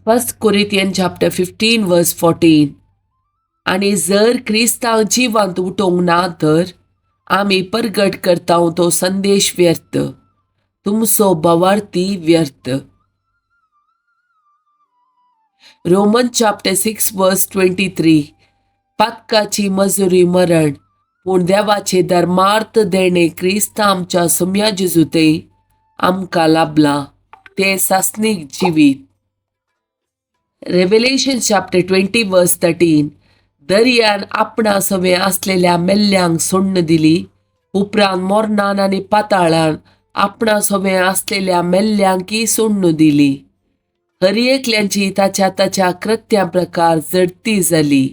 First Corinthian chapter 15 verse 14. आनी जर क्रिस्तांव जिवांत उठोवंक ना तर आमी परगट करता तो संदेश व्यर्थ, तुमचो भावार्थी व्यर्थ. Roman chapter 6 verse 23. पातकाची मजुरी मरण, पूण देवाचे धर्मार्थ देणे क्रिस्त आमच्या सुम्या जेजुते आमकां लाभलां तें सासणीक जिवीत. Revelation chapter 20 verse 13. दर्यान आपणा सवें आसलेल्या मेल्ल्यांक सोडून दिली, उपरांत मोरणान आनी पाताळान आपणा सवें आसलेल्या मेल्ल्यांकय सोडून दिली. हर एकल्यांची ताच्या ताच्या कृत्या प्रकार जडती जाली.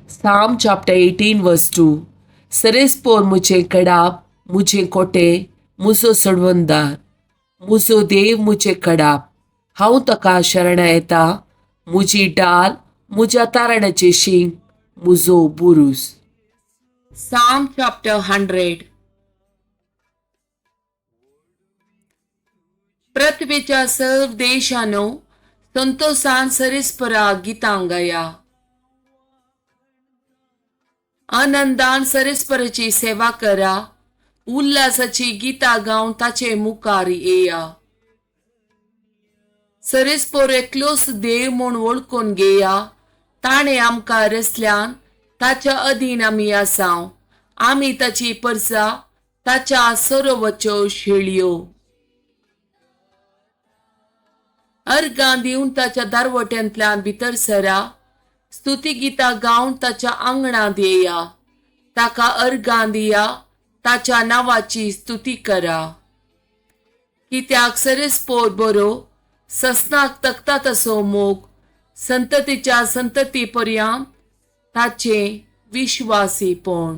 Psalm chapter 18 verse 2. सरेस्पोर मुझे कडाप, मुझे कोटे, मुजो सडवंदार, मुजो देव मुझे कडाप, हांव ताका शरणा येता, मुजी डाल, मुज्या तारणाचें शींग, मुजो बुरूस. Psalm chapter 100. पृथ्वीच्या सर्व देशानो संतोषान सरेस्परा गितां गाया. आनंदान सरेस्पराची सेवा करा, उल्हासाची गितां गावन ताचे मुखार येया. सरेस्पोर एकलोच देव म्हूण वळखून घेया, ताणें आमकां रचल्यान ताच्या अधीन आमी आसाव, आमी ताची परसा, ताच्या सरोवच्यो शेळयो. अर्गां दिवन ताच्या दारवट्यांतल्यान भितर सरा, स्तुती गितां गावन ताच्या आंगणांत येया, ताका अर्गां दिया, ताच्या नांवाची स्तुती करा. कित्याक सरेस्पोर बरो, ससनाक तकता तसो मोग, संततीच्या संतती पर्यंत ताचें विश्वासीपण.